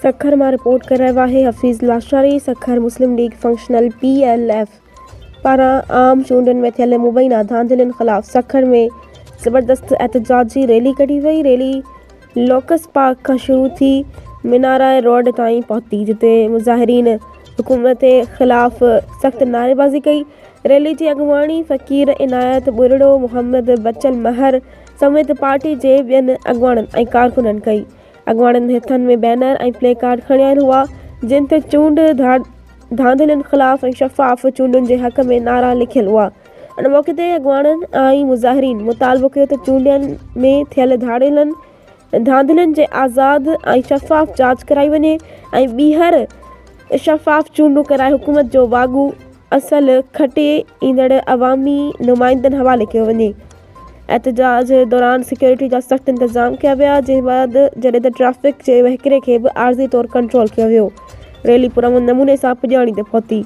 سکر مان رپورٽ ڪري رهيو آهي Hafeez Lashari, Sukkur Muslim League Functional, P L F, پاران عام چونڊن ۾ ٿيل مبينا ڌانڌلين خلاف سکر ۾ زبردست احتجاجي ريلي ڪڍي وئي، ريلي لوڪس پارڪ کان شروع ٿي مينارائي روڊ تائين پهتي، جتي مظاهرين حڪومت خلاف سخت نعريبازي ڪئي، ريلي جي اڳواڻي فقير عنايت ٻرڙو، محمد بچل مهر سميت پارٽي جي ٻين اڳواڻن ۽ ڪارڪنن ڪئي. اڳواڻن هٿن ۾ بينر ۽ پلي ڪارڊ کڻيل هئا، جن تي چونڊ ڌانڌلين خلاف ۽ شفاف چونڊن جي حق ۾ نعرا لکيل هئا. ان موقعي تي اڳواڻن ۽ مظاهرين مطالبو ڪيو ته چونڊن ۾ ٿيل ڌاڙيلن ڌانڌلين جي آزاد ۽ شفاف جاچ ڪرائي وڃي ۽ ٻيهر شفاف چونڊون ڪرائي حڪومت جو واڳون اصل کٽي ايندڙ عوامي نمائندن حوالي ڪيو وڃي. احتجاج دوران سيڪيورٽي جا سخت انتظام ڪيا ويا جنهن بعد جڏهن ته ٽريفڪ جي وهڪري کي به عارضي طور ڪنٽرول ڪيو ويو. ريلي پرامن نموني سان پڄاڻي تي پهتي.